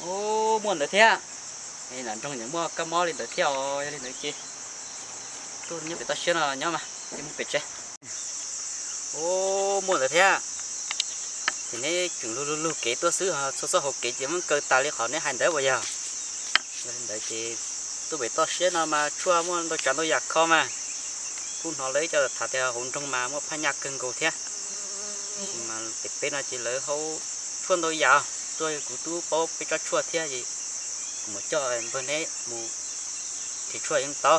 Ub, muaj ntawd thiab. Nram nroog nws muaj kab mob li ntawd thiab os, yog li ntawd ces tuaj nyob pem toj siab no nyob mas, mus pem tsev. Ub, muaj ntawd thiab. Ces neb tseem lug lug lug kev tuaj xwb, txhua txoj hauv kev ces muab kaw tas li qhov neb hais ntawd puas yog? Yog li ntawd ces tuaj pem toj siab no mas tshuaj muaj ntau tsav ntau yam kho mas. Kuj hnov lawv cov tham tias hauv nroog mas muaj phab nyaj kawg nkaus thiab. Mas pem peb no ces lawv haub tshuaj ntau yam, tuaj kuv twb paub peb tsob tshuaj thiab es kuv mam coj npawg neb mus nrhiav tshuaj yeej tau.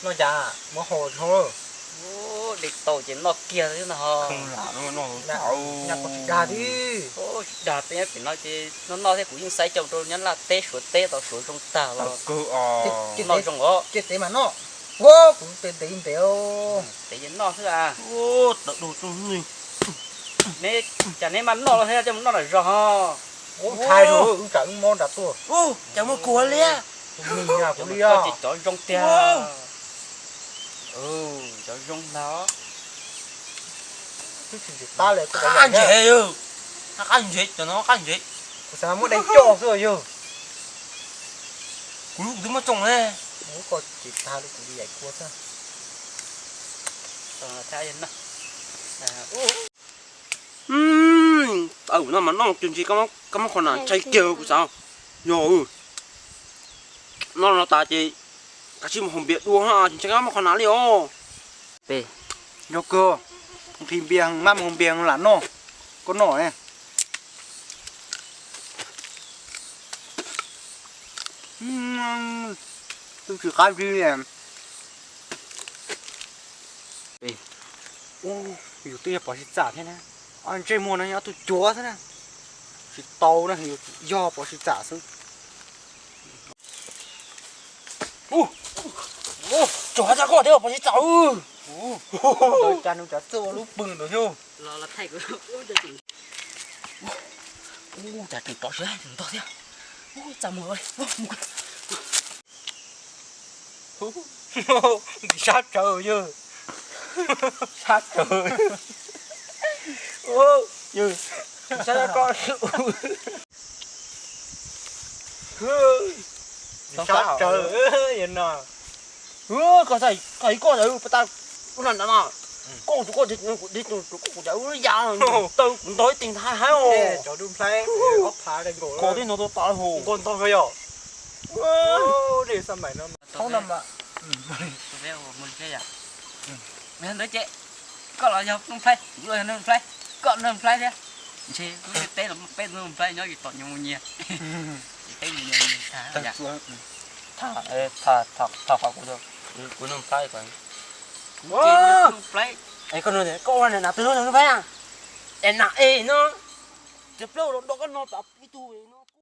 Noj cas muab hau zoo. Ub, de tau ces noj kiag xwb no ho. Dag tib, dag peb pem no ces noj noj thiab kuv yeej xaiv coj rau Nyab Laj teb Suav teb tau Suav zoo tag los noj zoo os. Ua kuv ntev ntev ntev. Ntev ces noj xwb a. Neb cas neb maj noj los thiab coj mus noj nram zos ho. Ub, cas wb mob nram tuaj. Cas muaj kuv li. Kuv li os. Cov zoo tiag. Cov zoo ntag. Qab ntsev, qab ntsev, cov no qab ntsev. Kuv xav muab de coj xwb yog. Kuv lub kuv twb muab tsoo ne. Ub, koj tsis tag li kuv li yaim kua xwb. Tawm no mas noj tus ntsis kab mob qhov na ntshai kiag kuv xav. Yog, noj no tas ces kav tsij mus haus npias dua, tsis ntshai kab mob qhov na li os. Yog kawg, nqhis npias maj mus haus npias lam noj, koj noj. Twb tsis qab ntsib li. Ub, yus twb yog pom sib txam thiab na. Ob ntsej muag no yog ob tug cuav xwb na. Tsis tau na, yog pom sib txam xwb. Tsuas hais txog koj thiab pom sib txam. Cas nws cov txawj ua lub pw ntawd thiab. Ub, cas tseem rov siab ntog thiab. Ub, txaj muag li. Sab tsawv yog. Sab tsawv. Sab koj. Sab tsawv no. Koj, koj ib koj ntawd pas tas lub nram nrad no. Koj tus koj, koj kuv cas ub yam taw kuv ntog ib tis nthav haib os. Koj twb ntog tau hu nqua ntog yog. Ntawd ces koj los yog Nuj Nplhaib, kuv los yog Nuj Nplhaib, koj Nuj Nplhaib thiab. Ntshe lub ntiaj teb no muaj peb tug Nuj Nplhaib nyob Vim Tom nyias mus nyias. Teb mus nyias mus nyias tag. Tham qhov kuv, kuv Nuj Nplhaib ko. Kuv ces Nuj Nplhaib. Koj ua na twg Nuj Nplhaib na? Es na es no, cov plaub los do koj no tas ib tug no.